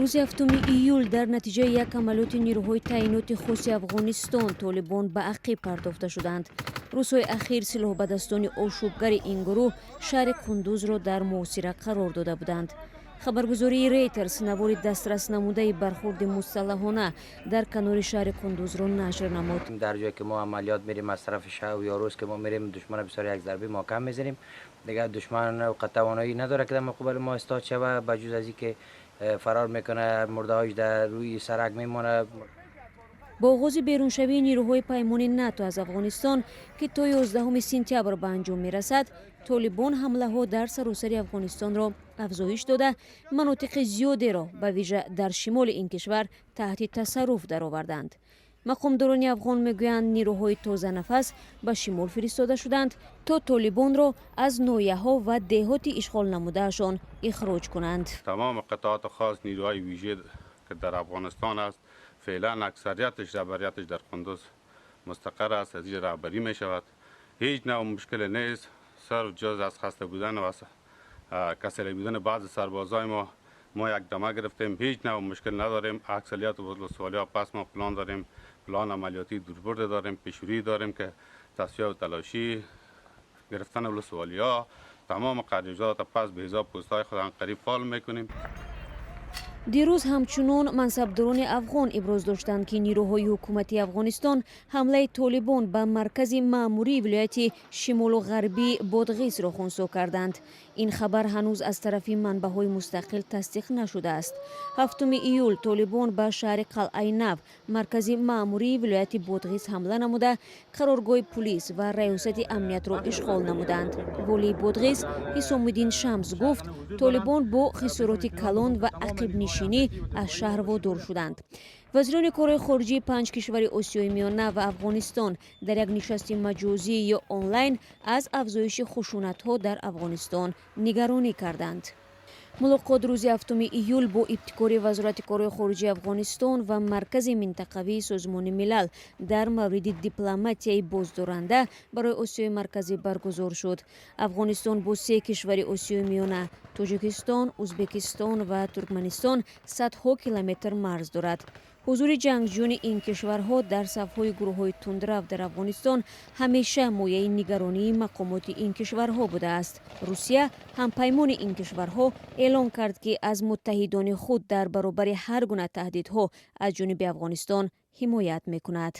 Рӯзи 7 июл дар натиҷаи як амалиёти нирӯҳои таъиноти хоси Афғонистон толибон ба ақиб партофта шуданд. Рӯзҳои ахир силоҳбадастони ошӯбгари ин гурӯҳ шаҳри Қундузро дар муҳосира қарор дода буданд. Хабаргузории Рейтерс навори дастрас намудаи бархурди мусаллаҳона дар канори шаҳри Қундузро нашр намуд. Дар ҷое ки мо амалиёт мерیم, аз тарафи шаб ё рӯз ки мо мерем, душмана бисёр як зарби маҳкам мезанем. Дигар душман тавоноӣ надорад, ки дар муқобили мо истод шава, ба ҷуз аз ин ки фарор мекунад, мурдаҳояш дар рӯи сарак мемонад. Бо оғози беруншавии нирӯҳои паймони НАТО аз Афғонистон, ки то 11 сентябр ба анҷом мерасад, толибон ҳамлаҳо дар саросари Афғонистонро афзоиш дода, манотиқи зиёдеро, ба вижа дар шимоли ин кишвар, таҳти тасарруф дароварданд. Мақомдорони афғон мегӯянд, нирӯҳои тозанафас ба шимол фиристода шуданд, то толибонро аз ноҳияҳо ва деҳоти ишғол намудаашон ихроҷ кунанд. تمام قطعات خاص، نیروهای ویژه که در افغانستان است، فعلا اکثریتش، رهبریتش در قندوز مستقر است. از اینجا رهبری می شود. هیچ نوع مشکل نیست. صرف جز از خسته بودن و کسل بودن بعض سربازای ما، ما یک دمه گرفتیم. هیچ نوع مشکل نداریم. اکثریت ولسوالی ها پس ما پلان داریم، پلان عملیاتی دوربرد داریم، پیشروی داریم که تصفیه و تلاشی گرفتن ولسوالی ها، تمام قریه‌جات پس به حساب پست های خود قریب فعال میکنیم. Дирӯз ҳамчунон мансабдорони афғон иброз доштанд, ки нирӯҳои ҳукумати Афғонистон ҳамлаи толибон ба маркази маъмурии вилояти шимолу ғарбии Бодғисро хунсо карданд. Ин хабар ҳанӯз аз тарафи манбаъҳои мустақил тасдиқ нашудааст. 7 июл толибон ба шаҳри Қалъаи Нав, маркази маъмурии вилояти Бодғис, ҳамла намуда, қароргоҳи пулис ва раёсати амниятро ишғол намуданд. Волии Бодғис Ҳисомиддин Шамс гуфт, толибон бо хисороти калон ва ақибнишинӣ аз шаҳр водор шуданд. Вазирони корҳои хориҷии панҷ кишвари Осиёи Миёна ва Афғонистон дар як нишасти маҷозӣ ё онлайн аз афзоиши хушунатҳо дар Афғонистон нигаронӣ карданд. Мулоқот рӯзи 7 июл бо ибтикори Вазорати корҳои хориҷии Афғонистон ва Маркази минтақавии Созмони Милал дар мавриди дипломатияи боздоранда барои Осиёи Марказӣ баргузор шуд. Афғонистон бо се кишвари Осиёи Миёна — Тоҷикистон, Ӯзбекистон ва Туркманистон — садҳо километр марз дорад. Ҳузури ҷангҷӯёни ин кишварҳо дар сафҳои гурӯҳҳои тундрав дар Афғонистон ҳамеша мояи нигаронии мақомоти ин кишварҳо будааст. Русия, ҳампаймони ин кишварҳо, эълон кард, ки аз муттаҳидони худ дар баробари ҳар гуна таҳдидҳо аз ҷониби Афғонистон ҳимоят мекунад.